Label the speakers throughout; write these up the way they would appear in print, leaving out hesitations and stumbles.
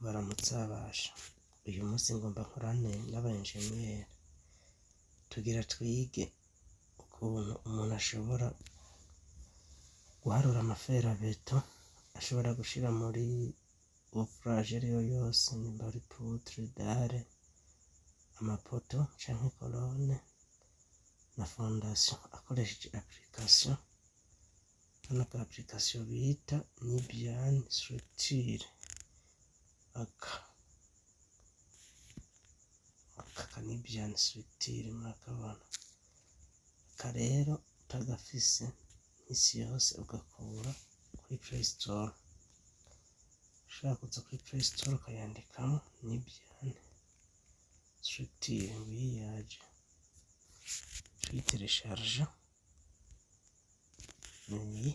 Speaker 1: Kubaramutsa basha, uyu munsi ngomba nkorane n'aba enjeniyeri, tugira twige ukuntu umuntu ashobora guharura ama fer à béton ashobora gushira muri ouvrage ariyo yose, nimba ari poutre, dalle, ama poteaux canke colonne na fondation, akoresheje application, kano ka application bita Nubian Structure. Aka ka Nubian Structure murakabona, aka rero utagafise imisi yose ugakura kuri Play Store. Ushobora kuza kuri Play Store ukayandikamwo Nubian Structure, ngiyi yaje, tuyiteresharja niyi.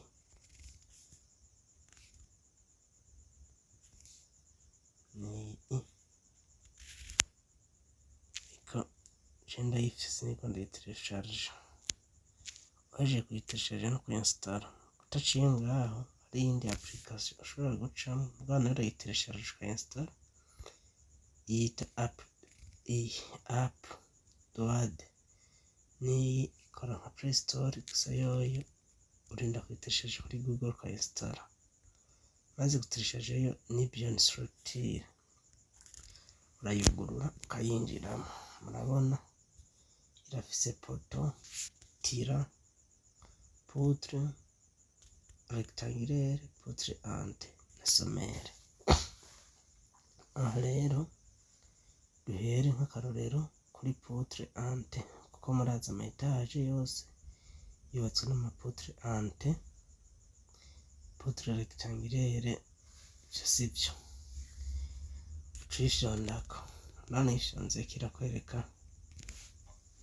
Speaker 1: Niyi ariko je ndayifise, niko ndayiteresharja. Uhejeje kuyiteresharja no kuyinsitara, utaciye ngaho hari iyindi application ushobora gucamwo, mugabo nayo urayiteresharja ukayinsitara, yita app, iyi app Doad, niyi ikora nka Play Store, gusa yoyo urinda kuyiteresharja kuri Google ukayinsitara. Maze guteresharja yo Nubian Structure, urayugurura ukayinjiramwo, murabona irafise poteau, tirant, poutre rectangulaire, poutre ante na semelle. Aha rero duhere nk'akarorero kuri poutre ante, kuko murazi ama étage yose yubatswe n'ama poutre ante, poutre rectangulaire ivyo sivyo. Uca uyifyondako, urabona iyo ufyonzeko irakwereka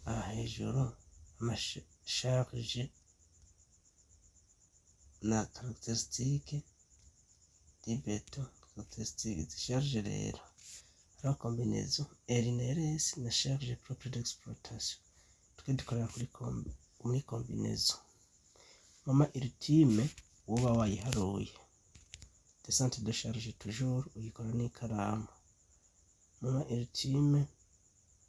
Speaker 1: aha hejuru ama charge na caractéristique du béton, caractéristique izi charge rero hariho combinaison RNRS na charge propre d'exploitation, twe dukorera kuri muri combinaison. Moment ultime woba wayiharuye, descente de charge toujours uyikora n'ikaramu. Moment ultime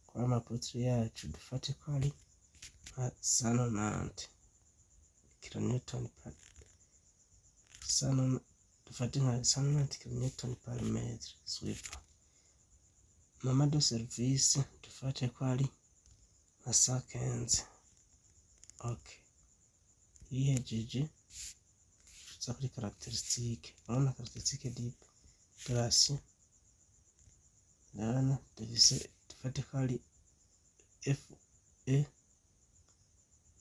Speaker 1: kuri ama poutre yacu dufate ko ari nka 190 kilonewton par dufate nka 190 kilonewton par mètre suivant. Moment de service dufate ko ari nka 115. Ok, uyihejeje uza kuri caractéristique, urabona caractéristique de l'acier, urabona dufise, dufate ko ari FE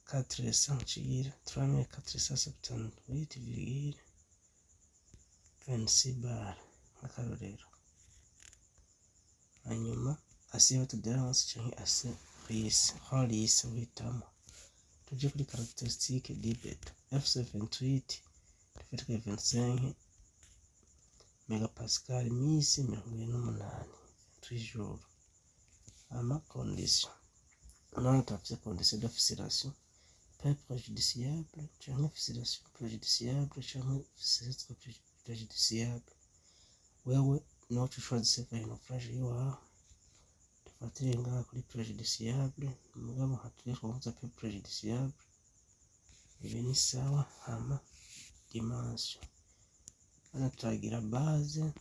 Speaker 1: 400 nshigira 3478,26 bar nk'akarorero. Hanyuma acier haute adhérence canke acier lisse, lisse uhitamo. Tuje kuri caractéristique du béton FC28, dufate ko 25 mégapascal misi 28, 28 jours. Ama condition, urabona turafise condition de fissuration peu préjudiciable canke fissuration préjudiciable canke fissuration préjudiciable. Wewe niho uca uchoisisa ouvrage yiwawe, dufatire ngaha kuri préjudiciable, mugabo nka twe twavuze peu préjudiciable, ibi ni sawa. Hama dimension, hano turagira base,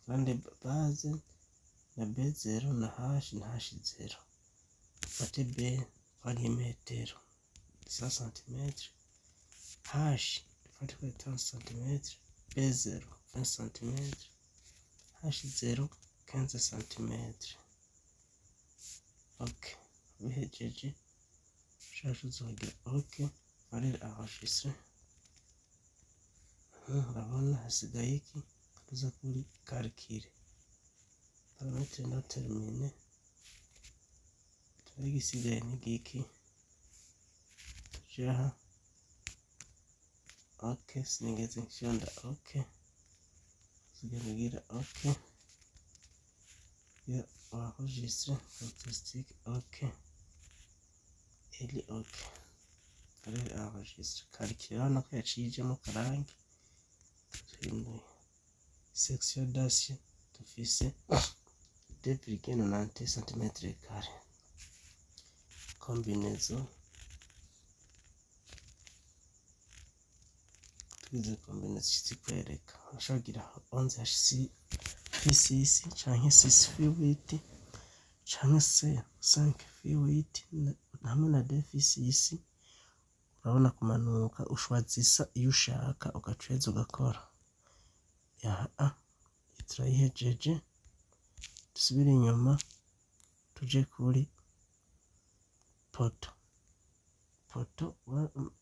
Speaker 1: grande base na B0 na H na H0. Dufate B ko ari imetero 100 cm, H dufate ko ari 30 cm, B0 20 cm, H0 15 cm. Ok, ubihejeje ushaka uzogira ok, valeur enregistrée. Urabona hasigaye iki? Tuza kuri calcul, paramètre non déterminé, turabe igisigaye ni giki. Tuje aha, ok, sinigeze nfyonda ok, tugenda ugira ok, ya enregistre caractéristique, ok, iri ok, valeur enregistrée, calcul, urabona ko yaciye ijamwo akarangi. Tuhinduye section d'acier, dufate ko ari 100, dufise 2,90 cm carré. Combinaison, tugize combinaison ikwereka urashobora kugira 11 H phi 6 canke 6 phi 8 canke se 5 phi 8 hamwe na 2 phi 6. Urabona kumanuka ushwazisa iyo ushaka, ugaca uheza ugakora. Aha turayihejeje, dusubire inyuma tuje kuri poteau. Poteau,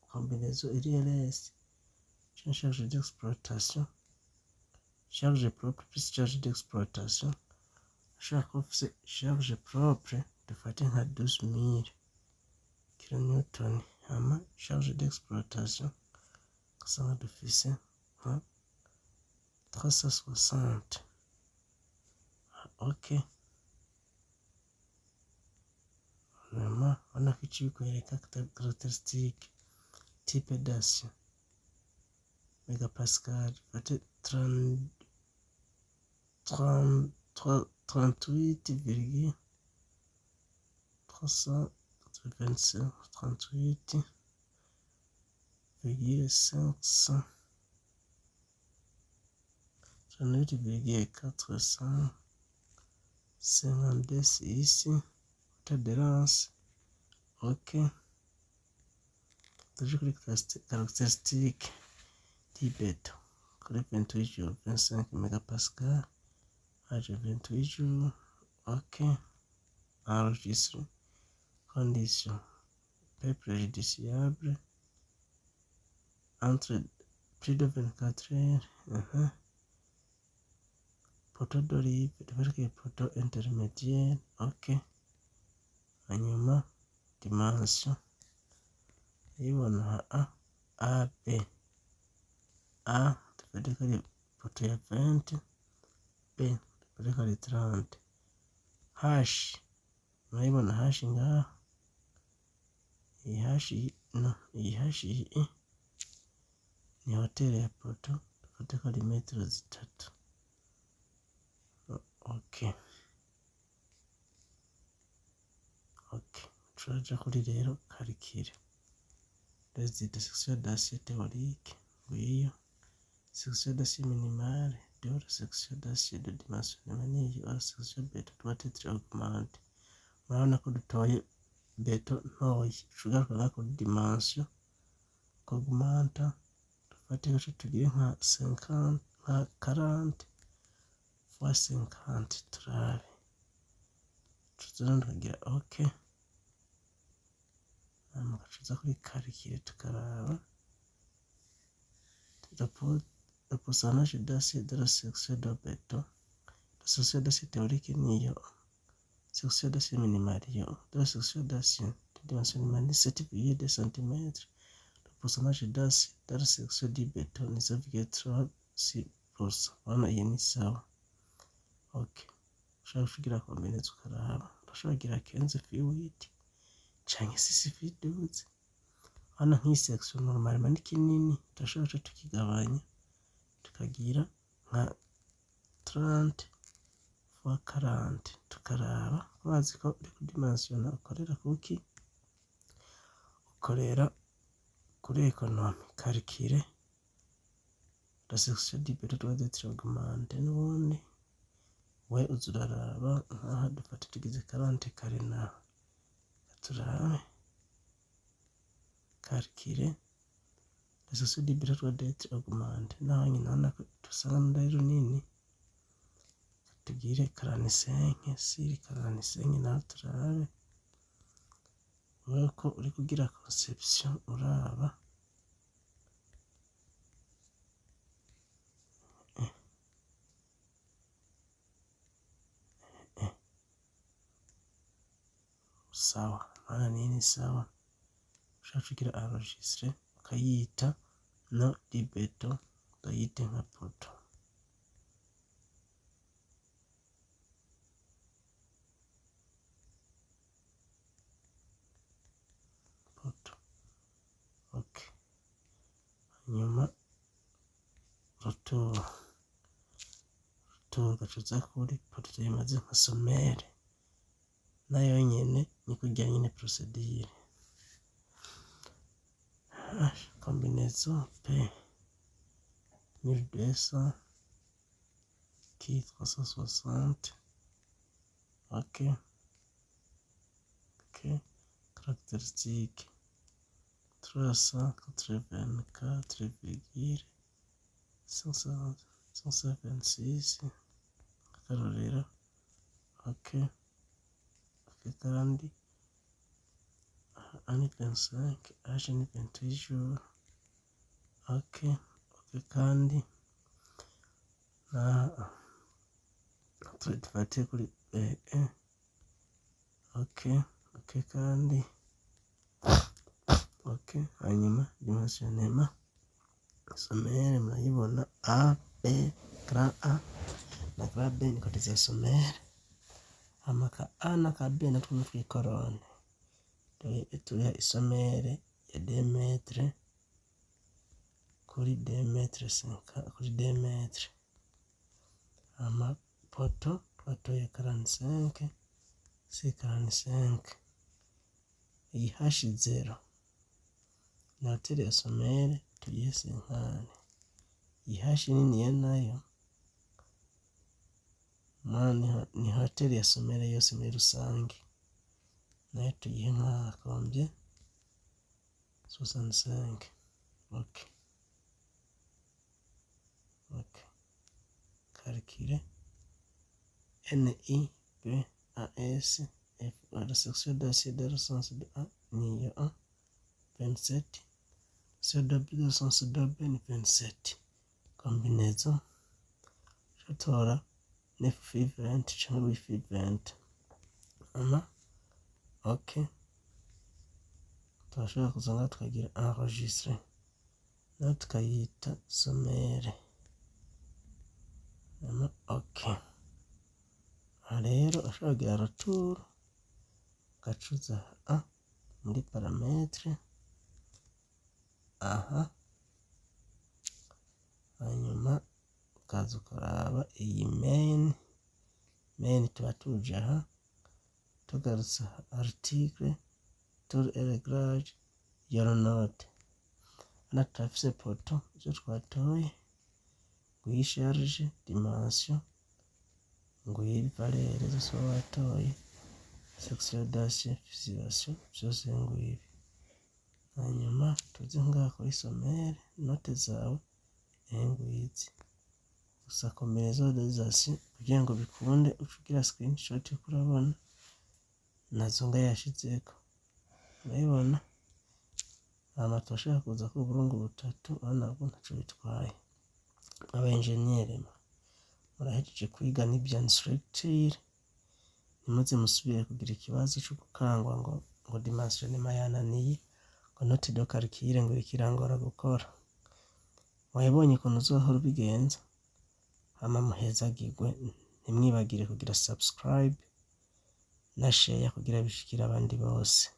Speaker 1: combinaison iri RS, charge d'exploitation, charge propre plus charge d'exploitation. Ushobora kuba ufise charge propre dufate nka 12,000 kilonewton, hama charge d'exploitation ugasanga dufise nka 360. Ok, hanyuma urabona ko ica ibikwereka caractéristique, type d'acier, mégapascal, dufate 38,385, 38,500, 38,452 six, adhérence. Ok, tuje kuri caractéristique du béton kuri 28 jours, 25 mégapascal, haje 28 jours. Ok, enregistre, condition peu préjudiciable entre plus de 24 heures. Poteau d'olive, dufate poteau intermédiaire. Ok, hanyuma dimension urayibona, A, A, B, A dufate ko ari poteau ya 20, B dufate ko ari 30, H murayibona, H ngaha, iyi H no iyi H iyi ni hauteur ya poteau, dufate ko ari metero 3. Ok, turaja kuri rero calculer résidu section d'acier théorique, ngiyo section d'acier minimale de la section d'acier de dimensionnement niyo la section béton doit être augmentée. Murabona ko dutoye béton ntoyi, ugaruka ngaha kuri dimension augmenter, dufate gace tugire nka 50, nka 40 fois 50, turabe, tuza tukagira ok, hama ugaca kuri calculer tukaraba le pourcentage d'acier de la section de béton. La section d'acier théorique niyo section d'acier minimale yo de la section d'acier de dimensionnement ni 7,2 cm, le pourcentage d'acier de la section du béton ni 0,36%. Urabona iyi ni sawa. Ok, ushobora kugira combinaison ukaraba, urashobora kugira 15 phi 8 canke 6 phi 12. Hano nk'iyi section normalement ni kinini, turashobora guca tukigabanya tukagira nka 30 fois 40, tukaraba. Urazi ko uri kudimensiona ukorera kuki? Ukorera kuri économie. Calculer la section du béton doit être augmentée, n'ubundi we uza uraraba nkaha dufate tugize 40 kare naho turabe, calculer la section du béton doit être augmentée, naho nyine urabona ko dusanga ari runini, tugire 45 sur 45 naho turabe. Urabona ko uri kugira conception uraba. Sawa, urabona niyi ni sawa. Ushaka kugira enregistrer ukayita nom du béton, ndayite nka poteau. Poteau, ok, hanyuma retour. Retour, ugaca uza kuri portrait imeze nka semelle, nayo nyene ni kurya nyene procédure. Combinaison P 1200 Q 360, ok, caractéristique 384,526, akarorero. Ok, kandi A ni 25, H ni 28 jours. Ok, kandi naha dufate kuri E. Ok, kandi ok. Hanyuma dimensionnement semelle murayibona: A, B, grand A na grand B ni côté za semelle. Hama ka A na ka B natwo ni tw'icolonne. Turiha isemelle ya 2 mètres kuri 2 mètres 50 kuri 2 mètres. Hama poteau twatoye 45 sur 45. Iyi H0 ni hauteur ya semelle, tuyihe 50. Iyi H niniya nayo ni hauteur ya semelle yose muri rusange, nayo tuyihe nka combien? 65. Ok, calculer N I B A S F, la section d'acier dans le sens de A niyo A 27, section de B dans le sens de B ni 27. Combinaison utora 9 phi 20 canke 8 phi 20. Hama ok, turashobora kuza ngaha tukagira enregistrer, nayo tukayita semelle. Hama ok, aha rero urashobora kugira retour, ugaca uza a muri paramètres aha, hanyuma ukaza ukaraba iyi main. Tuba tuje aha, tugarutse article tour et réglage your note. Hano turafise poteau, ivyo twatoye nguyi, charge, dimension nguyi, valeur zose uba watoye, section d'acier, fixation, vyose ngibi. Hanyuma tuze ngaha kuri semelle, note zawe ngizi. Gusa combinaison des aciers, kugira ngo bikunde uce ugira screenshot, uriko urabona nazo ngaha yashizeko, urabibona. Hama turashobora kuza ku uburungu butatu, urabona ko ntaco bitwaye. Aba ingénieur murahejeje kwiga n'ivya structure, ntimuze musubire kugira ikibazo co gukangwa ngo dimensionnement yananiye, ngo note de calcul ngo iriko irangora gukora. Wabibonye ukuntu uzohora ubigenza. Hama muhezagirwe, ntimwibagire kugira subscribe na share kugira bishikire abandi bose.